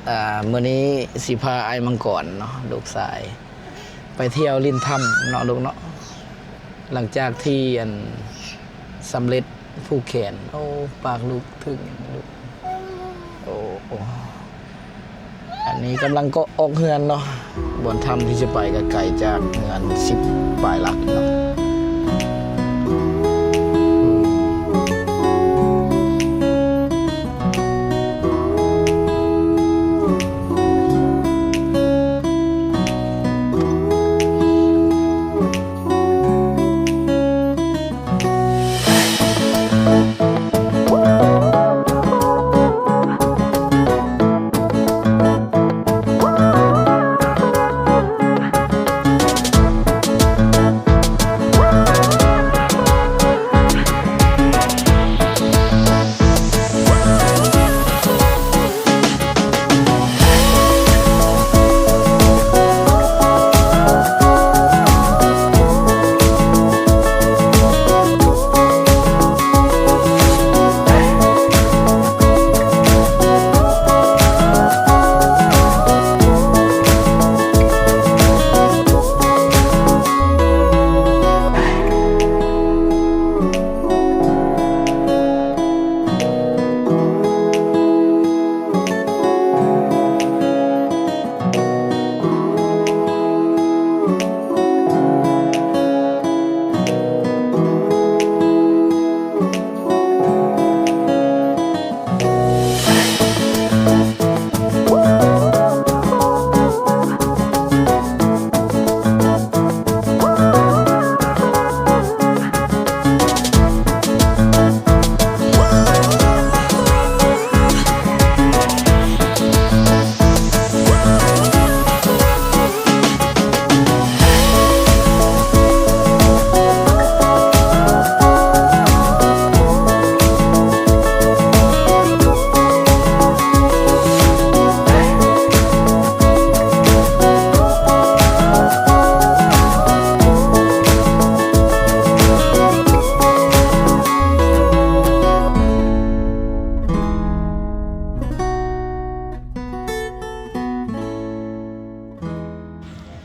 ອ່າ ມື້ນີ້ຊິພາອ້າຍມັງກອນເນາະ ລູກຊາຍ ໄປທ່ຽວຫຼິ້ນຖ້ຳເນາະລູກເນາະ ຫຼັງຈາກທີ່ອັນສຳເລັດຜູກແຂນ. ໂອ້ ປາກລູກຖືກຫຍັງລູກ? ໂອ້ ໂອ້ ອັນນີ້ກຳລັງກໍອອກເຮືອນເນາະ ບ່ອນຖ້ຳທີ່ຈະໄປກໍໄກຈາກເຮືອນສິບປາຍຫຼັກເນາະ.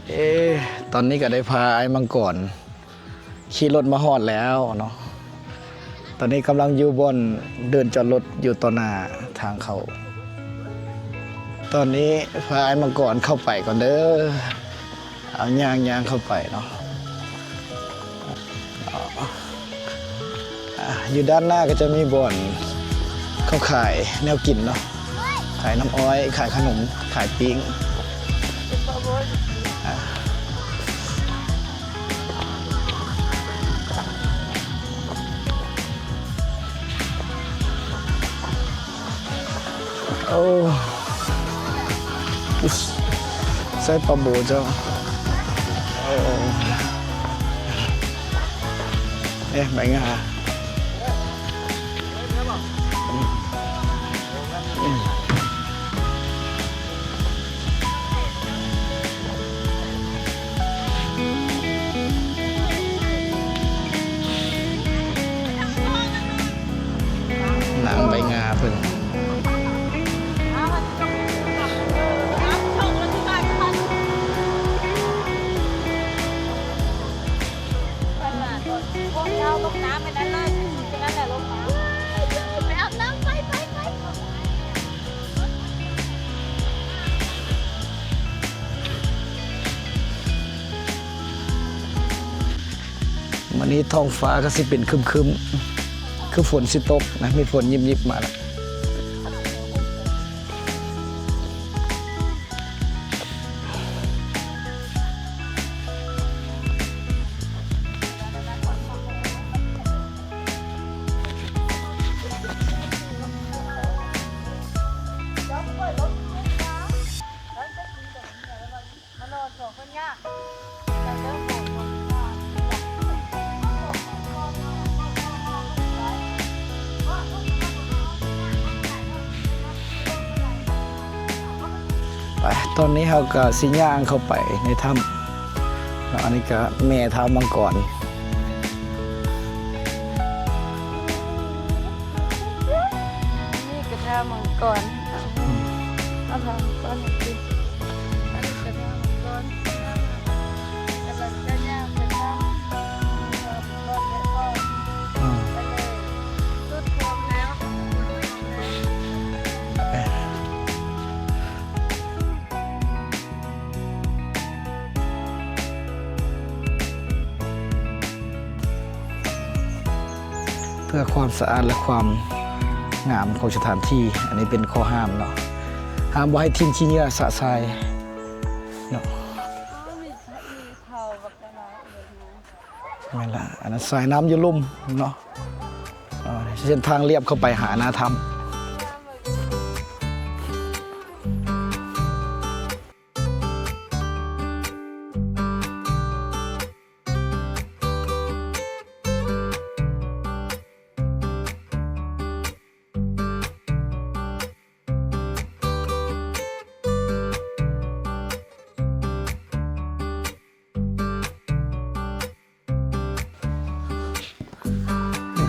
ເອ ຕອນນີ້ກໍໄດ້ພາອ້າຍມັງກອນຂີ່ລົດມາຮອດແລ້ວເນາະ. ຕອນນີ້ກຳລັງຢູ່ບ່ອນເດີ່ນຈອດລົດຢູ່ຕໍ່ໜ້າທາງເຂົ້າ. ຕອນນີ້ພາອ້າຍມັງກອນເຂົ້າໄປກ່ອນເດີ. ເອົາ ຍ່າງ ຍ່າງເຂົ້າໄປເນາະ. ອ່າ ຢູ່ດ້ານໜ້າກໍຈະມີບ່ອນເຂົາຂາຍແນວກິນເນາະ ຂາຍນ້ຳອ້ອຍ ຂາຍຂະໜົມ ຂາຍປີ້ງ. ອ່າ ໂອ້ ໃສ່ປາໂບເຈົ້າ. ໂອ້ ເອ ໃບງາ. ໜັງໃບງາເພິ່ນ. ມື້ນີ້ທ້ອງຟ້າກໍຊິເປັນຄຶ້ມໆ ຄືຝົນຊິຕົກນະ ມີຝົນຍິບໆມາແລ້ວ. ໄປ ຕອນນີ້ເຮົາກໍຊິຍ່າງເຂົ້າໄປໃນຖ້ຳເນາະ. ອັນນີ້ກໍແມ່ທ້າວມັງກອນ. ນີ້ກໍທ້າວມັງກອນ. ເອົາທາງກ່ອນໃຫ້ກິນ ອັນນີ້ກໍທາງກ່ອນ ກຳລັງຈະຍ່າງໄປທາງ ອືມ ເພື່ອຄວາມສະອາດ ແລະ ຄວາມງາມຂອງສະຖານທີ່. ອັນນີ້ເປັນຂໍ້ຫ້າມເນາະ, ຫ້າມບໍ່ໃຫ້ຖິ້ມຂີ້ເຫຍື້ອຊະຊາຍເນາະ. ແມ່ນລະ ອັນນັ້ນສາຍນ້ຳຢູ່ລຸ່ມເນາະ. ເສັ້ນທາງລຽບເຂົ້າໄປຫາໜ້າຖ້ຳ.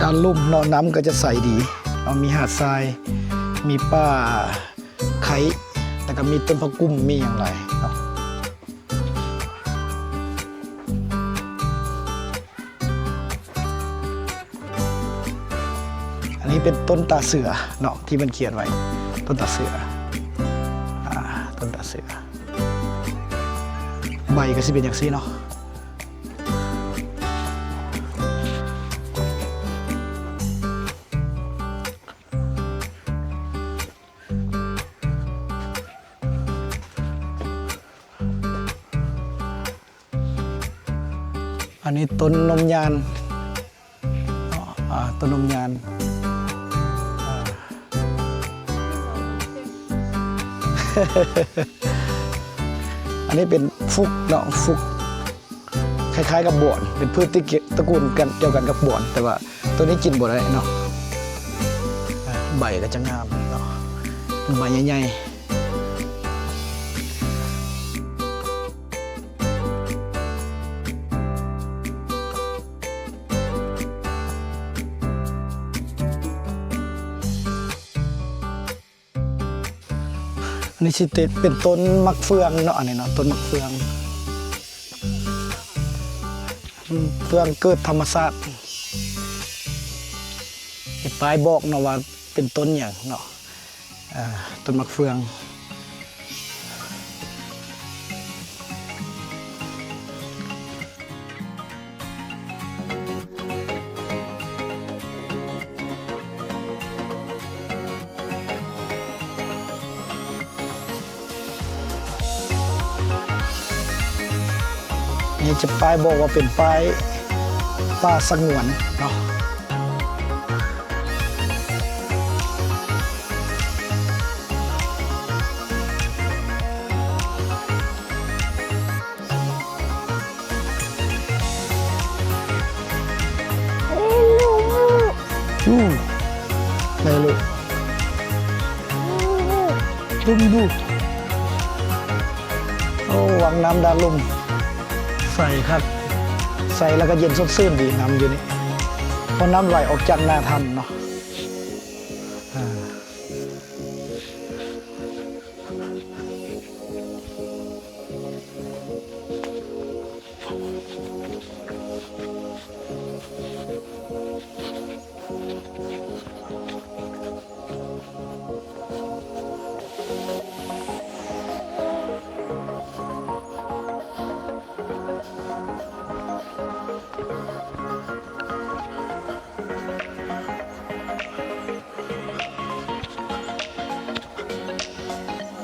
ດ້ານລຸ່ມເນາະ ນ້ຳກໍຈະໃສດີເນາະ, ມີຫາດຊາຍ ມີປ່າໄຄ ແລ້ວກໍມີຕົ້ນຜັກກຸ້ມ ມີຫຍັງຫຼາຍເນາະ. ອັນນີ້ເປັນຕົ້ນຕາເສືອເນາະ ທີ່ມັນຂຽນໄວ້ ຕົ້ນຕາເສືອ ອາ ຕົ້ນຕາເສືອ ໃບກໍຊິເປັນຈັ່ງຊີ້ເນາະ. ອັນນີ້ຕົ້ນນົມຍານເນາະ ອາ ຕົ້ນນົມຍານ ອາ ອັນນີ້ເປັນຟຸກເນາະ ຟຸກ ຄ້າຍໆກັບບວນ ເປັນພືດທີ່ ຕະ ຕະກູນກັນ ດຽວກັນກັບບວນ ແຕ່ວ່າໂຕນີ້ກິນບໍ່ໄດ້ເນາະ ອາ ໃບກໍຈະງາມເນາະ ໃບໃຫຍ່ໆ. ອັນນີ້ຊິເປັນຕົ້ນໝາກເຟືອງເນາະ ອັນນີ້ເນາະ ຕົ້ນໝາກເຟືອງ ເຟືອງເກີດທຳມະຊາດ ເປັນປ້າຍບອກເນາະວ່າເປັນຕົ້ນຫຍັງເນາະ. ອາ ຕົ້ນໝາກເຟືອງ ນີ້ຈະປ້າຍບອກວ່າເປັນປ້າຍປ່າສະຫງວນເນາະ. ອູ ໄດ້ລູກ ດຸ້ມດູ ໂອ້ ວັງນ້ຳດ້ານລຸ່ມ ໃສຄັກ ໃສແລ້ວກໍເຢັນສົດຊື່ນດີ ນ້ຳຢູ່ນີ້ ເພາະນ້ຳໄຫຼອອກຈາກໜ້າຖ້ຳເນາະ ອາ.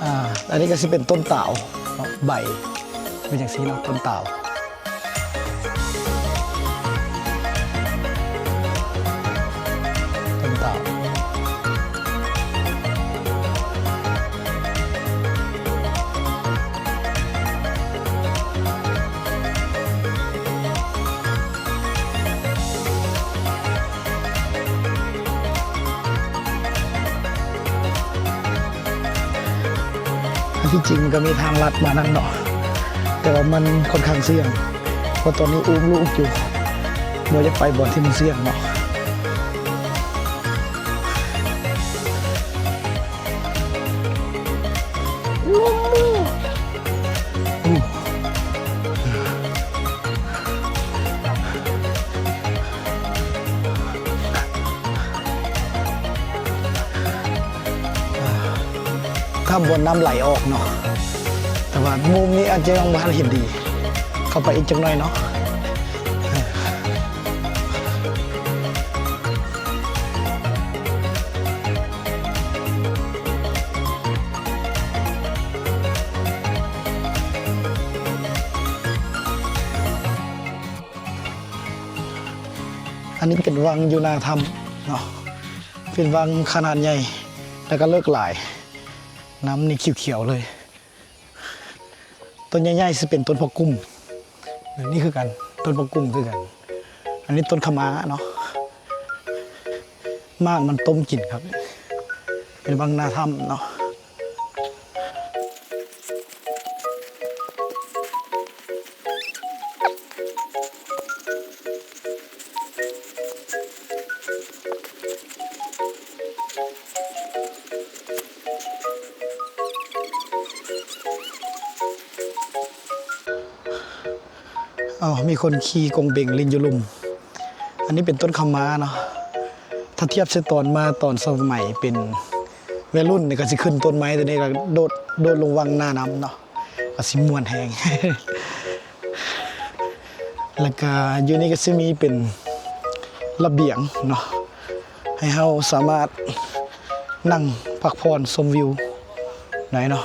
ອາ ອັນນີ້ກໍຊິເປັນຕົ້ນຕາວເນາະ ໃບເປັນຈັ່ງຊີ້ເນາະ ຕົ້ນຕາວ ຕົ້ນຕາວ. ທີ່ຈິງມັນກໍມີທາງລັດມານັ້ນເນາະ ແຕ່ວ່າມັນຂ້ອນຂ້າງສ່ຽງ ເພາະຕອນນີ້ອຸ້ມລູກຢູ່ ບໍ່ຢາກໄປບ່ອນທີ່ມັນສ່ຽງເນາະ. ຖ້າບ່ອນນ້ຳໄຫຼອອກເນາະ, ແຕ່ວ່າມຸມນີ້ອາດຈະຍັງບໍ່ທັນເຫັນດີ, ເຂົ້າໄປອີກຈັກໜ້ອຍເນາະ. ອັນນີ້ເປັນວັງຢູ່ໜ້າຖ້ຳເນາະ, ເປັນວັງຂະໜາດໃຫຍ່ ແລ້ວກໍເລິກຫຼາຍ. ນ້ຳນີ້ຂຽວໆເລີຍ. ຕົ້ນໃຫຍ່ໆຊິເປັນຕົ້ນພະກຸມ, ນີ້ຄືກັນ ຕົ້ນພະກຸມຄືກັນ. ອັນນີ້ຕົ້ນຂະມ້າເນາະ, ໝາກມັນຕົ້ມກິນຄັກ. ເປັນວັງໜ້າຖ້ຳເນາະ. ເອົາ ມີຄົນຂີ່ກົງເບັງຫຼິ້ນຢູ່ລຸ່ມ. ອັນນີ້ເປັນຕົ້ນຂະມ້າເນາະ, ຖ້າທຽບໃສ່ຕອນມາ ຕອນສະໄໝເປັນໄວລຸ້ນນີ້ ກໍຊິຂຶ້ນຕົ້ນໄມ້ໂຕນີ້ ແລ້ວໂດດ ໂດດລົງວັງໜ້ານ້ຳເນາະ, ກໍຊິມ່ວນແຮງ. ແລ້ວກະຢູ່ນີ້ກະຊິມີເປັນລະບຽງເນາະ, ໃຫ້ເຮົາສາມາດນັ່ງພັກຜ່ອນຊົມວິວໄດ້ເນາະ.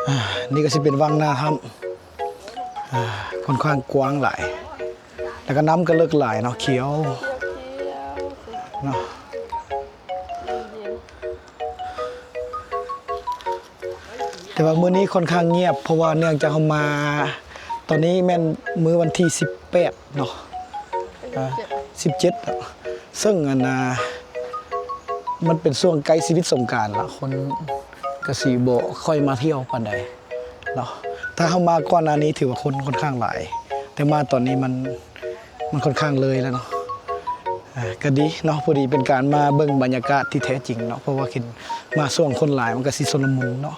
ອາ ນີ້ກະຊິເປັນວັງໜ້າຖ້ຳ, ອາ ຂ້ອນຂ້າງກວ້າງຫຼາຍ ແລ້ວກະນ້ຳກະເລິກຫຼາຍເນາະ, ຂຽວເນາະ. ແຕ່ວ່າມື້ນີ້ຂ້ອນຂ້າງງຽບ ເພາະວ່າເນື່ອງຈາກເຮົາມາ ຕອນນີ້ແມ່ນມື້ວັນທີສິບແປດເນາະ, ອາ ສິບເຈັດ ເຊິ່ງອັນນ່າ ມັນເປັນຊ່ວງໃກ້ຊິປິດສົງການລະ, ຄົນກະຊິບໍ່ຄ່ອຍມາທ່ຽວປານໃດເນາະ. ຖ້າເຮົາມາກ່ອນໜ້ານີ້ຖືວ່າຄົນຂ້ອນຂ້າງຫຼາຍ, ແຕ່ມາຕອນນີ້ມັນ ມັນຂ້ອນຂ້າງເລີຍແລ້ວເນາະ. ອາ ກະດີເນາະ, ພໍດີເປັນການມາເບິ່ງບັນຍາກາດທີ່ແທ້ຈິງເນາະ, ເພາະວ່າເຫັນມາຊ່ວງຄົນຫຼາຍມັນກະຊິຊົນລະມຸນເນາະ.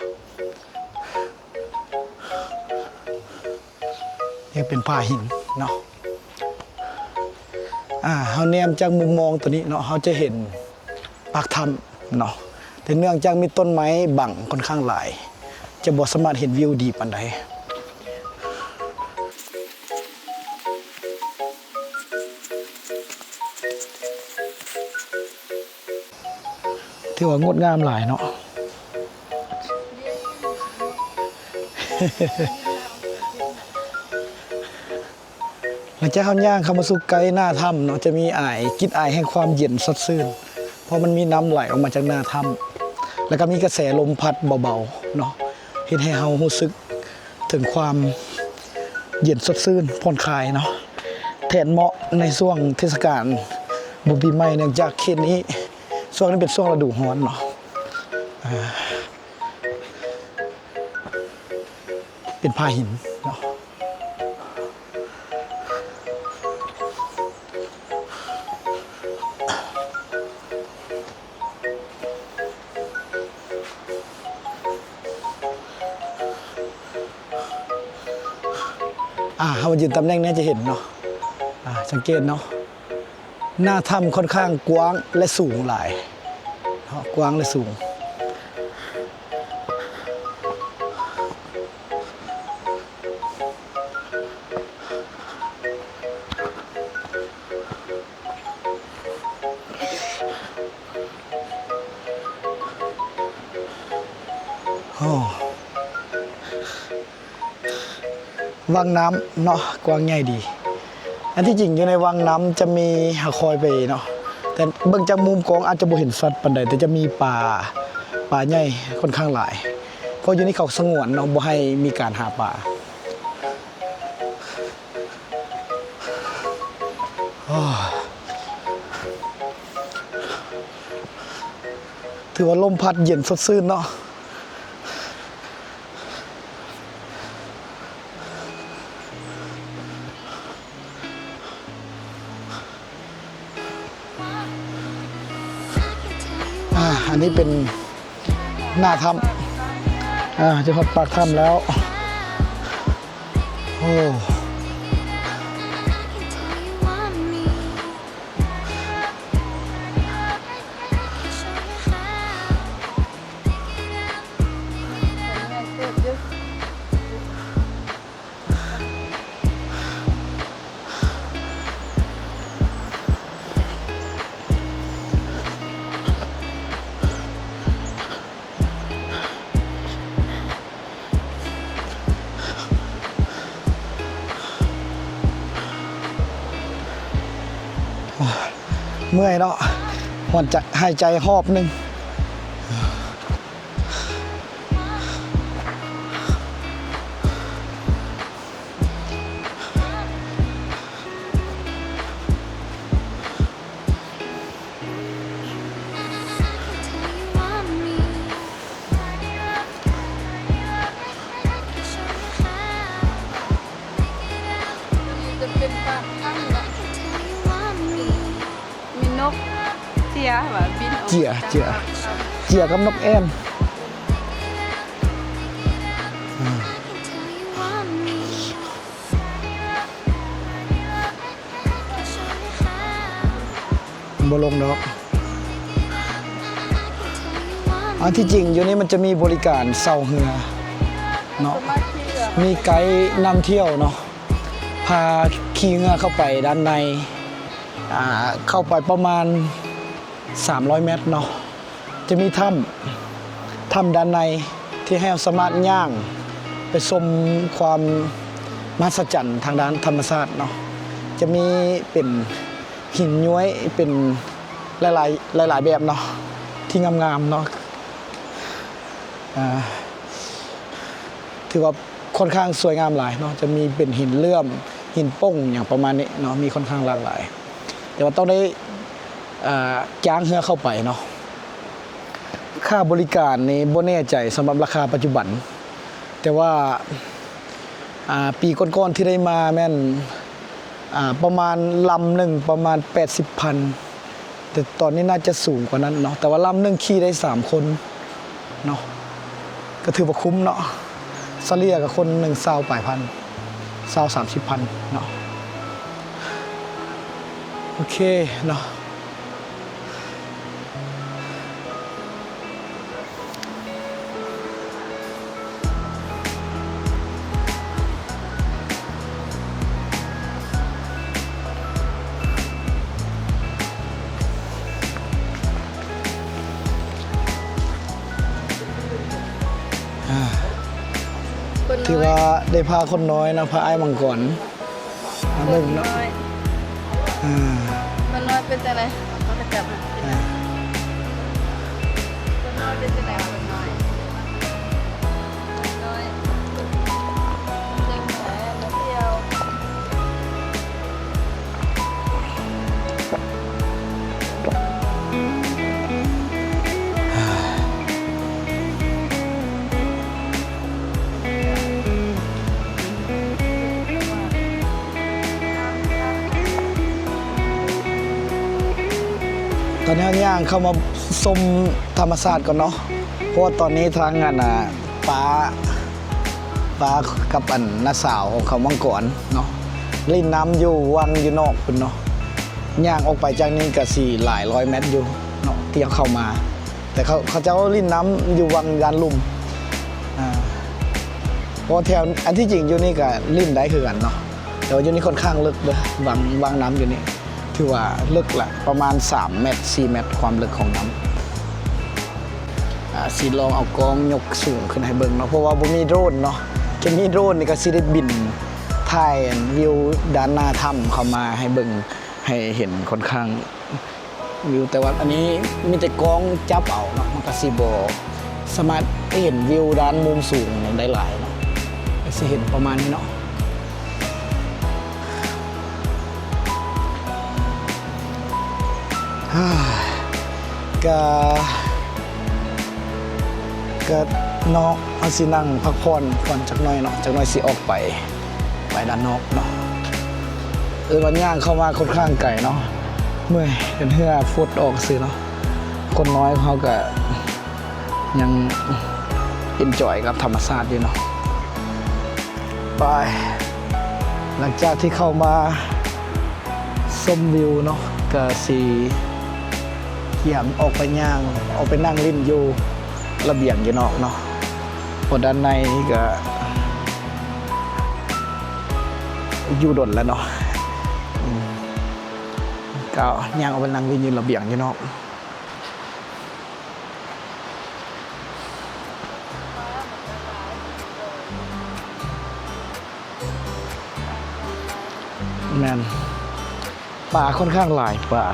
ຍັງເປັນຜາຫີນເນາະ. ອາ ເຮົາແນມຈາກມຸມມອງໂຕນີ້ເນາະ, ເຮົາຈະເຫັນ ປາກຖ້ຳເນາະ, ແຕ່ເນື່ອງຈາກມີຕົ້ນໄມ້ບັງຂ້ອນຂ້າງຫຼາຍ ຈະບໍ່ສາມາດເຫັນວິວດີປານໃດ. ຖືວ່າງົດງາມຫຼາຍເນາະ. ຫຼັງຈາກເຮົາຍ່າງເຂົ້າມາສູ່ໃກ້ໜ້າຖ້ຳເນາະ, ຈະມີອາຍ ກິ່ນອາຍແຫ່ງຄວາມເຢັນສົດຊື່ນ, ເພາະມັນມີນ້ຳໄຫຼອອກມາຈາກໜ້າຖ້ຳ, ແລ້ວກໍມີກະແສລົມພັດເບົາໆເນາະ, ເຮັດໃຫ້ເຮົາຮູ້ສຶກເຖິງຄວາມເຢັນສົດຊື່ນຜ່ອນຄາຍເນາະ, ແທນເໝາະໃນຊ່ວງເທດສະການບຸນປີໃໝ່, ເນື່ອງຈາກເຂດນີ້ ຊ່ວງນີ້ເປັນຊ່ວງລະດູຮ້ອນເນາະ. ເປັນຜາຫີນເນາະ. ອາ ເຮົາມາຢືນຕຳແໜ່ງນີ້ຈະເຫັນເນາະ, ອາ ສັງເກດເນາະ. ໜ້າຖ້ຳຂ້ອນຂ້າງກວ້າງ ແລະ ສູງຫຼາຍເນາະ, ກວ້າງ ແລະ ສູງ. ໂອ້ ວັງນ້ຳເນາະ ກວ້າງໃຫຍ່ດີ. ອັນທີ່ຈິງຢູ່ໃນວັງນ້ຳຈະມີ ຫາຄອຍໄປເນາະ, ແຕ່ເບິ່ງຈາກມຸມກ້ອງອາດຈະບໍ່ເຫັນຊັດປານໃດ, ແຕ່ຈະມີປາ ປາໃຫຍ່ຂ້ອນຂ້າງຫຼາຍ, ເພາະຢູ່ນີ້ເຂົາສະຫງວນເນາະ, ບໍ່ໃຫ້ມີການຫາປາ. ໂອ້ ຖືວ່າລົມພັດເຢັນສົດຊື່ນເນາະ. ອາ ອັນນີ້ເປັນໜ້າຖ້ຳ, ອາ ຈະຮອດປາກຖ້ຳແລ້ວ. ໂອ້. ເມື່ອຍເນາະ ຫາຍໃຈ ຫາຍໃຈຮອບໜຶ່ງ. ຈະເປັນປາກຖ້ຳເນາະ ມີນົກເຈຍວ່າບິນອອກ ເຈຍ ເຈຍ ເຈຍກັບນົກແອ່ນ. ບໍ່ລົງດອກ. ອັນທີ່ຈິງຢູ່ນີ້ມັນຈະມີບໍລິການເຊົ່າເຮືອເນາະ ມີໄກນຳທ່ຽວເນາະ ພາຂີ່ເຮືອເຂົ້າໄປດ້ານໃນ ອ່າ ເຂົ້າໄປປະມານສາມຮ້ອຍແມັດເນາະ. ຈະມີຖ້ຳ ຖ້ຳດ້ານໃນທີ່ໃຫ້ເຮົາສາມາດຍ່າງໄປຊົມຄວາມມະຫັດສະຈັນທາງດ້ານທຳມະຊາດເນາະ. ຈະມີເປັນຫີນຍ້ວຍ ເປັນຫຼາຍໆ ຫຼາຍໆແບບເນາະ ທີ່ງາມໆເນາະ. ອ່າ ຖືວ່າຄ່ອນຂ້າງສວຍງາມຫຼາຍເນາະ ຈະມີເປັນຫີນເຫຼື້ອມ ຫີນປົ່ງ ຫຍັງປະມານນີ້ເນາະ ມີຄ່ອນຂ້າງຫຼາກຫຼາຍ. ແຕ່ວ່າຕ້ອງໄດ້ ອ່າ ຈ້າງເຮືອເຂົ້າໄປເນາະ. ຄ່າບໍລິການນີ້ບໍ່ແນ່ໃຈສຳລັບລາຄາປັດຈຸບັນ ແຕ່ວ່າ ອ່າ ປີກ່ອນໆທີ່ໄດ້ມາແມ່ນ ອ່າ ປະມານລຳໜຶ່ງປະມານແປດສິບພັນ ແຕ່ຕອນນີ້ໜ້າຈະສູງກວ່ານັ້ນເນາະ ແຕ່ວ່າລຳໜຶ່ງຂີ່ໄດ້ສາມຄົນເນາະ ກໍຖືວ່າຄຸ້ມເນາະ. ສະເລ່ຍກໍຄົນໜຶ່ງຊາວປາຍພັນ ຊາວ ສາມສິບພັນເນາະ. ໂອເຄເນາະ. ອ່າ ຄົນນ້ອຍ ຖືວ່າໄດ້ພາຄົນນ້ອຍເນາະ ພາອ້າຍມັງກອນ ມາເບິ່ງເນາະ ຄົນນ້ອຍ ອ່າ ຄົນນ້ອຍເປັນຈັ່ງໃດ? ເອົາປາກກະຈັບໃຫ້ ອ່າ ຄົນນ້ອຍເປັນຈັ່ງໃດ? ຄົນນ້ອຍ ຄົນນ້ອຍ ເດັກນ້ອຍມາທ່ຽວ. ຕອນນີ້ເຮົາຍ່າງເຂົ້າມາຊົມທຳມະຊາດກ່ອນເນາະ ເພາະວ່າຕອນນີ້ທາງອັນ ອ່າ ປ້າ ປ້າກັບອັນນ້າສາວຂອງເຂົາມັງກອນເນາະ ຫຼິ້ນນ້ຳຢູ່ວັງຢູ່ນອກພຸ້ນເນາະ. ຍ່າງອອກໄປຈາກນີ້ກໍຊິຫຼາຍຮ້ອຍແມັດຢູ່ເນາະ ທີ່ເຮົາເຂົ້າມາ ແຕ່ເຂົາ ເຂົາເຈົ້າຫຼິ້ນນ້ຳຢູ່ວັງດ້ານລຸ່ມ ອ່າ ເພາະວ່າແຖວ ອັນທີ່ຈິງຢູ່ນີ້ກໍຫຼິ້ນໄດ້ຄືກັນເນາະ ແຕ່ວ່າຢູ່ນີ້ຄ່ອນຂ້າງເລິກເດີ້ ວັງ ວັງນ້ຳຢູ່ນີ້ ຖືວ່າເລິກລະ ປະມານສາມແມັດ ສີ່ແມັດ ຄວາມເລິກຂອງນ້ຳ. ອ່າ ຊິລອງເອົາກ້ອງຍົກສູງຂຶ້ນໃຫ້ເບິ່ງເນາະ ເພາະວ່າບໍ່ມີໂດຣນເນາະ ຄັນມີໂດຣນນີ້ກໍຊິໄດ້ບິນຖ່າຍວິວດ້ານໜ້າຖ້ຳເຂົ້າມາໃຫ້ເບິ່ງ ໃຫ້ເຫັນຄ່ອນຂ້າງ ວິວ ແຕ່ວ່າອັນນີ້ມີແຕ່ກ້ອງຈັບເອົາເນາະ ມັນກໍຊິບໍ່ສາມາດເຫັນວິວດ້ານມຸມສູງໄດ້ຫຼາຍເນາະ ກໍຊິເຫັນປະມານນີ້ເນາະ. ກະ ກະເນາະ ເຮົາຊິນັ່ງພັກຜ່ອນກ່ອນຈັກໜ້ອຍເນາະ ຈັກໜ້ອຍຊິອອກໄປ ໄປດ້ານນອກເນາະ. ເອີ້ນວ່າຍ່າງເຂົ້າມາຄ່ອນຂ້າງໄກເນາະ ເມື່ອຍ ເປັນເຫື່ອຟົດອອກຊື່ເນາະ. ຄົນນ້ອຍເຮົາກະຍັງເອັນຈອຍກັບທຳມະຊາດຢູ່ເນາະ. ໄປ ຫຼັງຈາກທີ່ເຂົ້າມາຊົມວິວເນາະ ກະຊິກຽມອອກໄປຍ່າງ ອອກໄປນັ່ງຫຼິ້ນຢູ່ລະບຽງຢູ່ນອກເນາະ ເພາະດ້ານໃນກະຢູ່ດົນແລ້ວເນາະ. ອືມ ກະຍ່າງອອກໄປນັ່ງຫຼິ້ນຢູ່ລະບຽງຢູ່ນອກ. ແມ່ນ ປາຂ້ອນຂ້າງຫຼາຍ ປາ.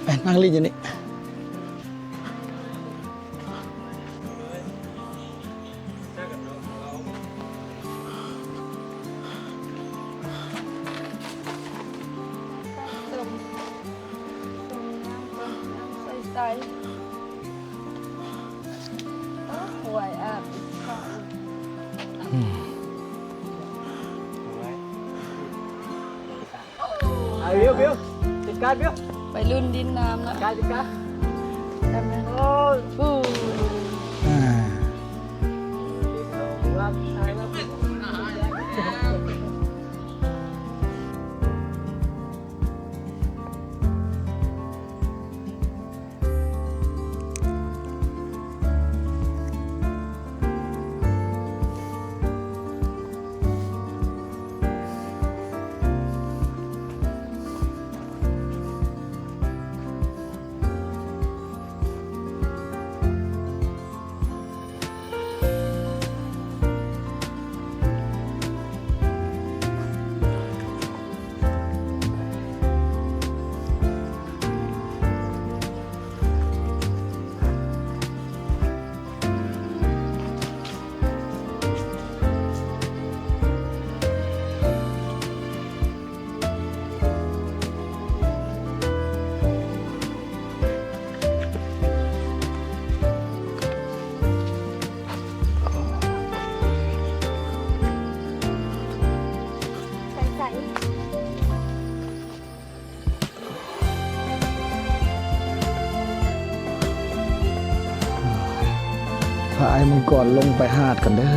ໄປ ນັ່ງຫຼິ້ນຢູ່ນີ້. ໄປລຸ້ນດິນນ້ຳນະ ກາຍກາຍ ໂອ້ຍ ອາ.ພາອ້າຍມັງກອນລົງໄປຫາດກັນເດີ້.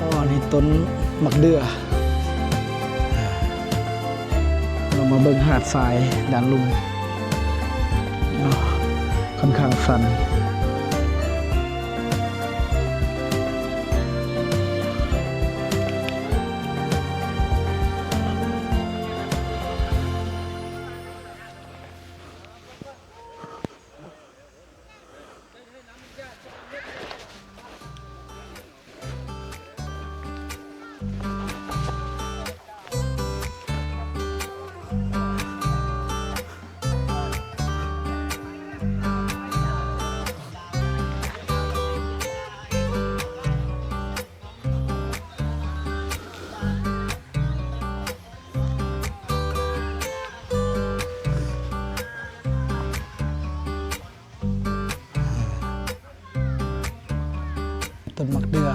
ອໍ ນີ້ຕົ້ນໝາກເດື່ອ. ເຮົາມາເບິ່ງຫາດຊາຍດ້ານລຸ່ມ ເນາະ ຄ່ອນຂ້າງຊັນ. ໂ ຕົ້ນໝາກເດື່ອ